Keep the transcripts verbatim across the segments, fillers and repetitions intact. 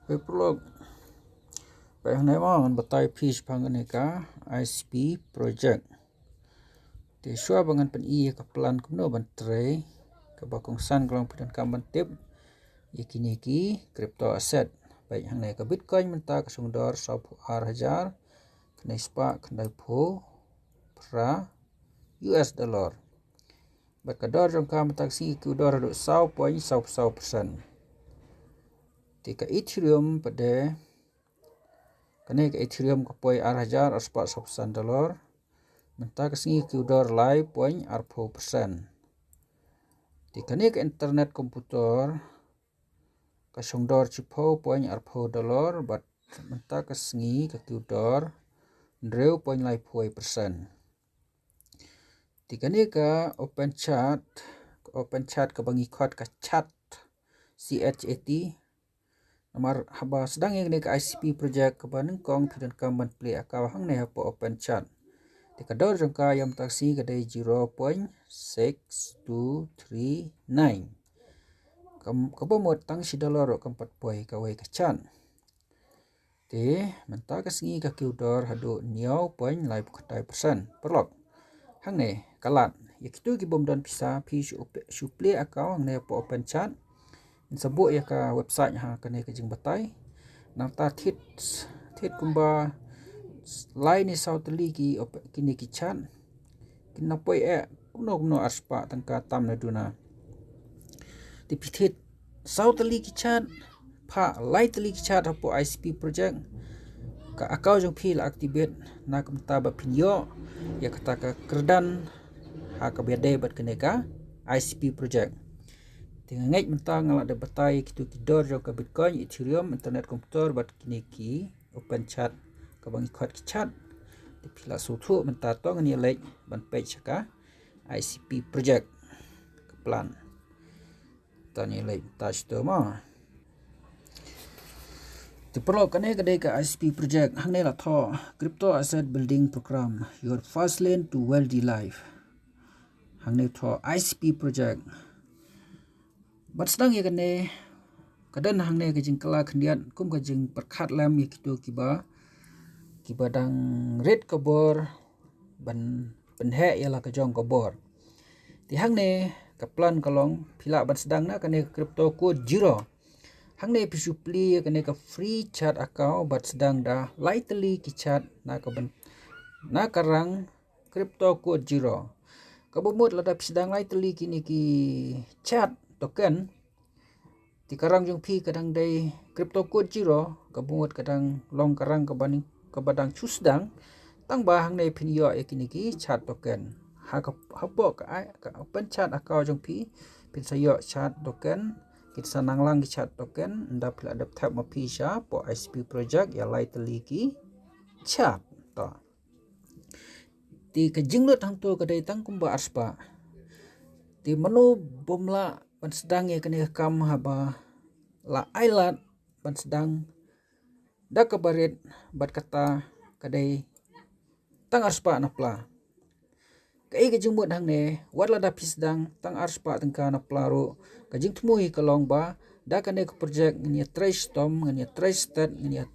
Peit paralok. Peit hangne mo, ngan batai phi shaphang kane ka I C P project. Te shuwa ba ngan pyni ïa ka plan kumno ban trei, kaba kongsan ka long phi donkam ban tip ïa kine ki crypto asset. Peit hangne, ka Bitcoin mynta ka shongdor sawphew ar hajar khyndai spah khyndaiphew phra U S dollar. Bad ka dor jong ka mynta ka sngi ka kiew dor haduh saw point saw saw percent. Te ka Ethereum pat de, kane ka Ethereum ka poi ar hajar ar spah saw phew san dollar. Mynta ka sngi ka kiew dor lai point arphew percent. Te kane ka internet komputer ka shongdor shiphew point arphew dollar, bad mynta ka sngi ka kiew dor hynriew point laiphew percent. Te kane ka Open Chat, Open Chat kaba ngi khot ka chat, C H A T. Namar haba sdang ïa kane ka I C P project kaba nyngkong phi donkam ban plie account hangne hapoh Open Chat. Te ka dor jong ka ïa mynta ka sngi ka dei zero point six two three nine. Kam, kaba mut tang shi dollar ruh kam pat poi kawei ka chat. Te mynta ka sngi ka kiew dor haduh hynñiew point laiphew khyndai percent. Paralok, hangne ka lad. Ïa kito ki bym don pisa, phi shu, shu plie account hangne hapoh Open Chat. Ngin sa buh ïa ka website ha kane ka jingbatai. Nangta thied, thied kumba lai ne saw tylli ki op-, kine ki chat. Kin nang poi eh kumno kumno ar spah tyngka tam na duna. Te phi thied saw tylli ki chat, phah lai tylli ki chat hapoh I C P project, ka account jong phi la activate. Na ka bynta ba phin ïoh ïa kata ka kyrdan ha kaba ïadei bad kane ka I C P project. Te nga ngeit mynta nga la dep batai ïa kito ki dor jong ka Bitcoin, Ethereum, internet komputer bad kine ki Open Chat kaba ngi khot ki chat. Te phi la sngewthuh mynta, to ngin ïa leit ban peit sha ka I C P project, ka plan. To ngin ïa leit mynta shato mo. Te paralok, kane ka dei ka I C P project, hangne la thoh Crypto Asset Building Program, your first lane to wealthy life. Hangne thoh I C P project. Ban sdang ïa kane, ka don hangne ka jingkylla khyndiat kum ka jingpyrkhat lem ïa kito kiba, kiba dang rit ka bor ban pynheh ïa la ka jong ka bor. Te hangne ka plan ka long, phi lah ban sdang na kane ka crypto code zero. Hangne phi shu plie ïa kane ka free chat account bad sdang da lai tylli ki chat na ka ban, na ka rang crypto code zero. Kaba mut lada phi sdang lai tylli kine ki chat token, te ka rang jong phi ka dang dei crypto code zero, kaba mut ka dang long ka rang kaba ning, kaba dang shu sdang. Tang ba hangne phin ïoh ïa kine ki chat token. Ha ka, hapoh ka ai, ka Open Chat account jong phi, phin sa ïoh chat token, kin sa nang lang ki chat token ynda phi la dep thep ma phi shapoh I C P project ïa lai tylli ki chat. To. Te ka jinglut hangto ka dei tang kumba ar spah. Te mano bym lah ban sdang ïa kane ka kam haba la ai lad ban sdang da kaba rit, bad kata ka dei tang ar spah na pla. Kaei ka jingmut hangne, wat lada phi sdang tang ar spah tyngka na pla ruh, ka jingthmu hi ka long ba da kane ka project ngin ïa trei shitom, ngin ïa trei stet, ngin ïa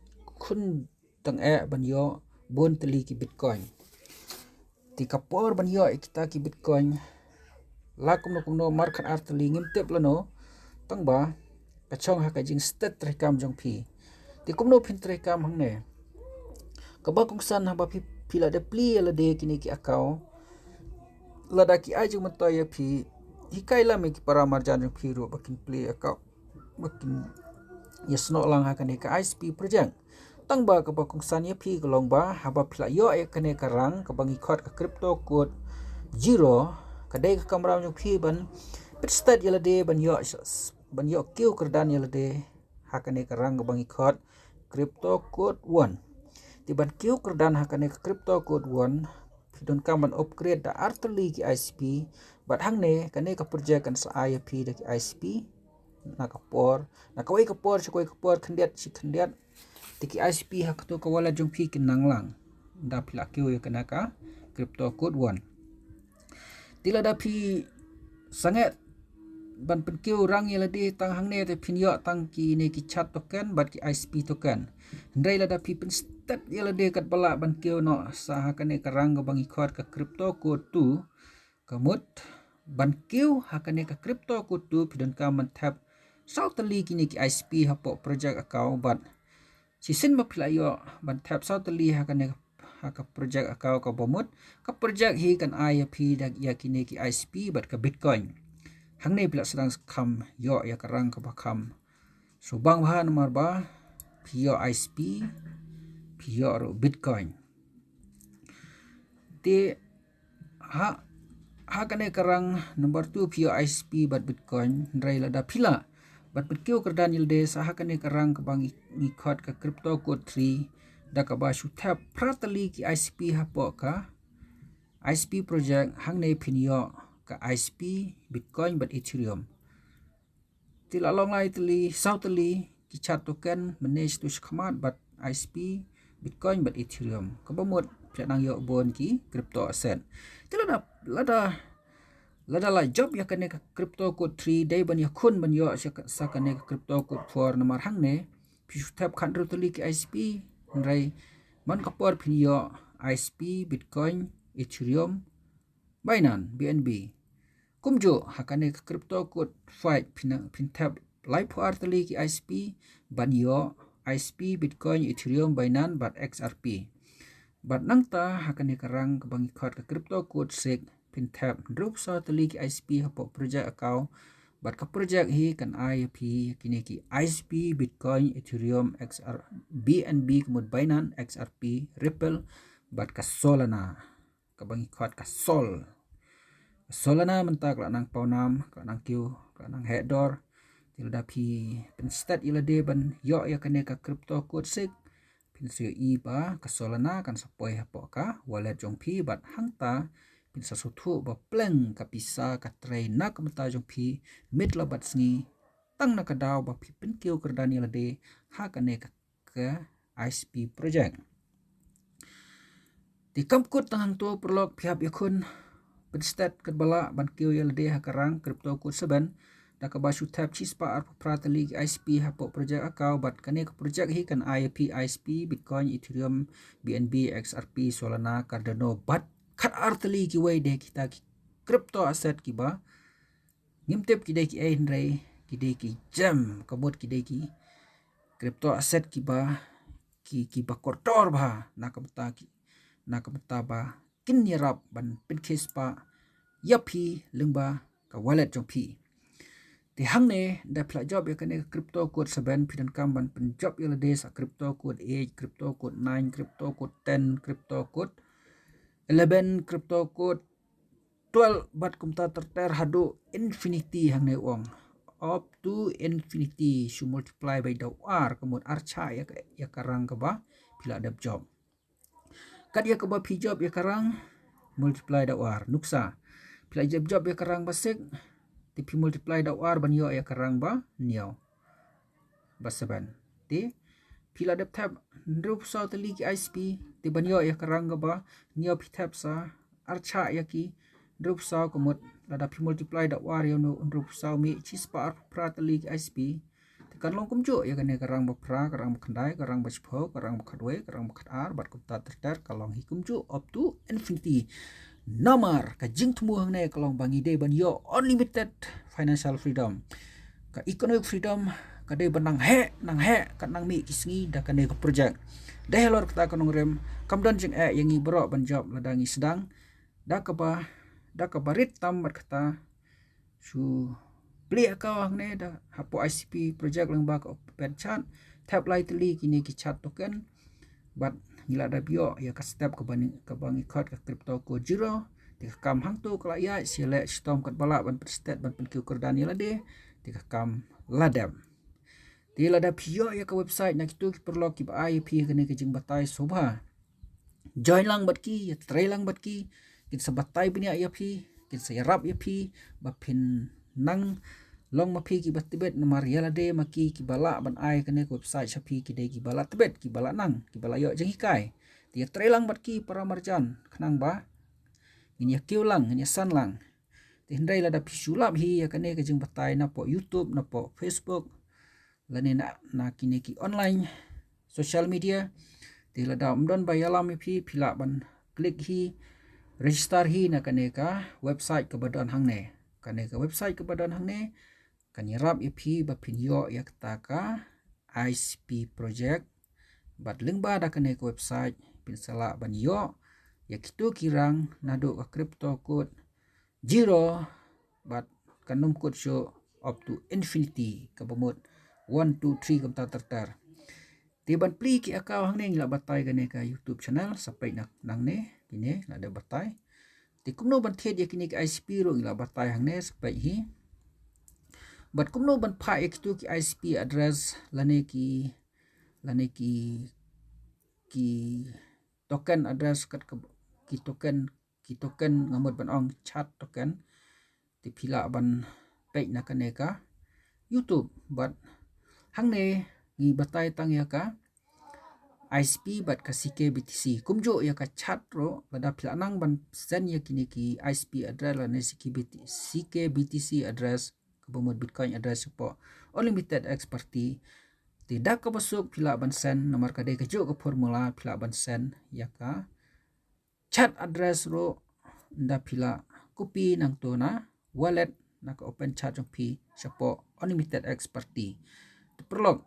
khun tang eh ban ïoh bun tylli ki Bitcoin. Te ka por ban ïoh ïa kita ki Bitcoin, la kumno kumno, mar khatar tylli, ngim tip lano, tang ba ka shong ha ka jingstet treikam jong phi. Te kumno phin treikam hangne? Kaba kongsan, haba phi, phi la dep plie ïa lade kine ki account, lada ki ai jingmyntoi ïa phi, hikai lem ïa ki para marjan jong phi ruh ba kin plie account, ba kin ïasnoh lang ha kane ka I C P project. Tang ba kaba kongsan ïa phi ka long ba haba phi la ïoh ïa kane ka rang kaba ngi khot ka crypto code zero, ka dei ka kamram jong phi ban pynstet ïa lade ban ïoh, ban ïoh kiew kyrdan ïa lade ha kane ka rang kaba ngi khot crypto code one. Te ban kiew kyrdan ha kane ka crypto code one, phi donkam ban upgrade da ar tylli ki I C P, bad hangne kane ka project kan sa ai ïa phi da ki I C P na ka por, na kawei ka por sha kawei ka por, khyndiat shi khyndiat. Te ki I C P ha kato ka wallet jong phi kin nang lang ynda phi la kiew ïa kane ka crypto code one. Te lada phi sangeh ban pynkiew rang ïa lade tang hangne te phin ïoh tang kine ki chat token bad ki I S P token. Hynrei lada phi pynstet ïa lade katba lah ban kiew noh sa ha kane ka rang kaba ngi khot ka crypto code two, ka mut ban kiew ha kane ka crypto code two phi donkam ban thep saw tylli kine ki I S P hapoh project account bad shisien ba phi la ïoh ban thep saw tylli ha kane ha ka project account kaba mut, ka project hi kan ai ïa phi da ïa kine ki I S P bad ka Bitcoin. Hangne phi la sdang kham ïoh ïa ka rang kaba kham subang bha namar ba phi ïoh I S P, phi ïoh ruh Bitcoin. Te ha ha kane ka rang number two phi ïoh I S P bad Bitcoin, hynrei lada phi lah ban pynkiew kyrdan ïa lade sa ha kane ka rang kaba ngi ngi khot ka crypto code three da kaba shu thep phra tylli ki I S P hapoh ka I S P project, hangne phin ïoh ka I S P Bitcoin bad Ethereum. Te la long lai tylli, saw tylli ki chat token manage to shakhmat bad I S P Bitcoin bad Ethereum. Kaba mut phi la nang ïoh bun ki crypto asset. Te lada lada lada la jop ïa kane ka crypto code three dei ban ïakhun ban ïoh sa ka- sa kane ka crypto code four namar hangne phi shu thep khathynriew tylli ki I S P, hynrei man ka por phin ïoh I S P Bitcoin, Ethereum, Binance, B N B. Kumjuh ha kane ka crypto code five phin phin thep laiphew ar tylli ki I S P ban ïoh I S P Bitcoin, Ethereum, Binance bad X R P. Bad nangta ha kane ka rang kaba ngi khot ka crypto code six phin thep hynriewphew saw tylli ki I S P hapoh project account bad ka project hi kan ai ïa phi kine ki I S P Bitcoin, Ethereum, X R, B N B ka mut Binance, X R P, Ripple bad ka Solana kaba ngi khot ka Sol. Solana mynta ka la nang pawnam, ka la nang kiew, ka la nang heh dor. Te lada phi pynstet ïa lade ban ïoh ïa kane ka crypto code six phin sa ïohi ba ka Solana kan sa poi hapoh ka wallet jong phi bad hangta phin sa sngewthuh ba pleng ka pisa ka trei na ka bynta jong phi mynta bad sngi tang na ka daw ba phi pynkiew kyrdan ïa lade ha kane ka ka I S P project. Te kam kut tang hangto paralok phi hap ïakhun pynstet katba lah ban kiew ïa lade ha ka rang crypto code seven da kaba shu thep shispah arphew phra tylli ki I S P hapoh project account bad kane ka project hi kan ai ïa phi I S P Bitcoin, Ethereum, B N B, X R P, Solana, Cardano bad khatar tylli kiwei de kita ki crypto asset kiba ngim tip ki dei kiei hynrei ki dei ki gem, ka mut ki dei ki crypto asset kiba ki kiba kordor bha na ka bynta ki na ka bynta ba kin ïarap ban pynkhie spah ïa phi lyngba ka wallet jong phi. Te hangne da phi la jop ïa kane ka crypto code seven phi donkam ban pynjop ïa lade sa crypto code eight, crypto code nine, crypto code ten, crypto code eleven, crypto code twelve bad kumta ter ter haduh infinity hangne u ong. Up to infinity, shu multiply by da u ar, ka mut ar shah ïa ka, ïa ka rang kaba phi la dep jop. Kat ïa kaba phi jop ïa ka rang, multiply da u ar. Nuksa, phi la dep jop ïa ka rang ba six, te phi multiply da u ar ban ïoh ïa ka rang ba hynñiew, ba seven. Te phi la dep thep hynriewphew saw tylli ki I S P, te ban ïoh ïa ka rang kaba hynñiew phi thep sa ar shah ïa ki hynriewphew saw, ka mut lada phi multiply da u ar ïa uno hynriewphew saw mih shispah arphew phra tylli ki I S P. Te kan long kumjuh ïa kane ka rang ba phra, ka rang ba khyndai, ka rang ba shiphew, ka rang ba khatwei, ka rang ba khatar bad kumta ter ter, ka long hi kumjuh up to infinity. Namar ka jingthmu hangne ka long ba ngi dei ban ïoh unlimited financial freedom. Ka economic freedom ka dei ban nang heh nang heh, ka nang mih ki sngi da kane ka project. Dei halor kata ka nongrim, kam don jingeh ïa ngi baroh ban jop lada ngi sdang da kaba, da kaba rit tam bad kata. Shu plie account hangne da hapoh I C P project lyngba ka Open Chat, thep lai tylli kine ki chat token bad ngi la dep ïoh ïa ka step kaba ngi, kaba ngi khot ka crypto code zero. Te ka kam hangto ka la ïaid, shu leh shitom katba lah ban pynstet ban pynkiew kyrdan ïa lade. Te ka kam la dep. Te lada phi ïoh ïa ka website na kito ki paralok kiba ai ïa phi kane ka jingbatai sngewbha join lang bad ki, ïatrei lang bad ki, kin sa batai bniah ïa phi, kin sa ïarap ïa phi ba phin nang long ma phi kiba tbit namar ïa lade ma ki kiba lah ban ai kane ka website sha phi ki dei kiba lah tbit, kiba lah nang, kiba lah ïoh jinghikai. Te ïatrei lang bad ki para marjan khnang ba ngin ïa kiew lang, ngin ïa san lang. Te hynrei lada phi shu lap hi ïa kane ka jingbatai napoh YouTube, napoh Facebook, lane na, na kine ki online social media, te lada ym don ba ïalam ïa phi, phi lah ban click hi, register hi na kane ka website kaba don hangne. Kane ka website kaba don hangne kan ïarap ïa phi ba phin ïoh ïa kata ka I C P project. Bad lyngba da kane ka website phin sa lah ban ïoh ïa kito ki rang naduh ka crypto code zero bad kan ym kut shuh up to infinity, kaba mut one, two, three kumta ter ter. Te ban plie ki account hangne ngi la batai kane ka YouTube channel, sa peit na nangne, kine la dep batai. Te kumno ban thied ïa kine ki I C P ruh ngi la batai hangne, sa peit hi. Bad kumno ban phah ïa kito ki I C P address lane ki, lane ki, ki token address, kat ka, ki token, ki token, nga mut ban ong chat token. Te phi lah ban peit na kane ka YouTube. Bad hangne ngi batai tang ïa ka I C P bad ka C K B T C. Kumjuh ïa ka chat ruh, lada phi lah nang ban send ïa kine ki I C P address lane C K B T, C K B T C address, kaba mut Bitcoin address shapoh Unlimited X Party, te da kaba suk phi lah ban send, namar ka dei kajuh ka formula, phi lah ban send ïa ka chat address ruh, ynda phi lah copy nangto na wallet, na ka Open Chat jong phi shapoh Unlimited X Party. Te paralok,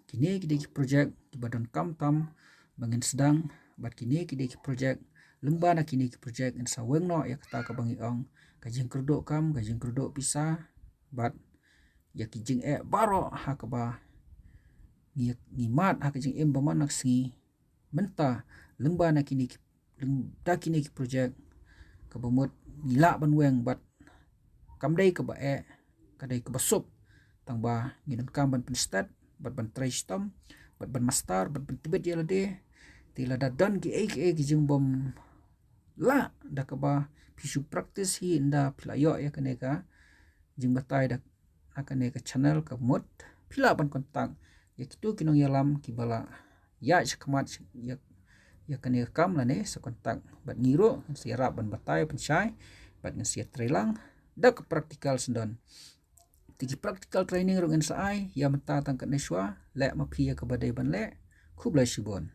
kine ki dei ki project kiba donkam tam ba ngin sdang, bad kine ki dei ki project, lyngba na kine ki project ngin sa weng noh ïa kata kaba ngi ong ka jingkyrduh kam, ka jingkyrduh pisa, bad ïa ki jingeh baroh ha kaba ngi, ngi mad ha ka jingim ba man la ka sngi. Mynta lyngba na kine ki, lyngba kine ki project, kaba mut ngi lah ban weng, bad kam dei kaba eh, ka dei kaba suk. Tang ba ngi donkam ban pynstet, bad ban trei shitom, bad ban master, bad ban tbit ïa lade. Te lada don kiei kiei ki jingbym lah, da kaba phi shu practice hi, ynda phi lah ïoh ïa kane ka jingbatai da na kane ka channel, ka mut phi lah ban contact ïa kito ki nongïalam kiba la ïaid shakhmat ïa, ïa kane ka kam lane sa contact bad ngi ruh, ngin sa ïarap ban batai pynshai bad ngin sa ïatrei lang da ka practical syndon. Te ki practical training ruh ngin sa ai ïa mynta tang katne shuwa. Leh ma phi ïa kaba dei ban leh. Khublei shibun.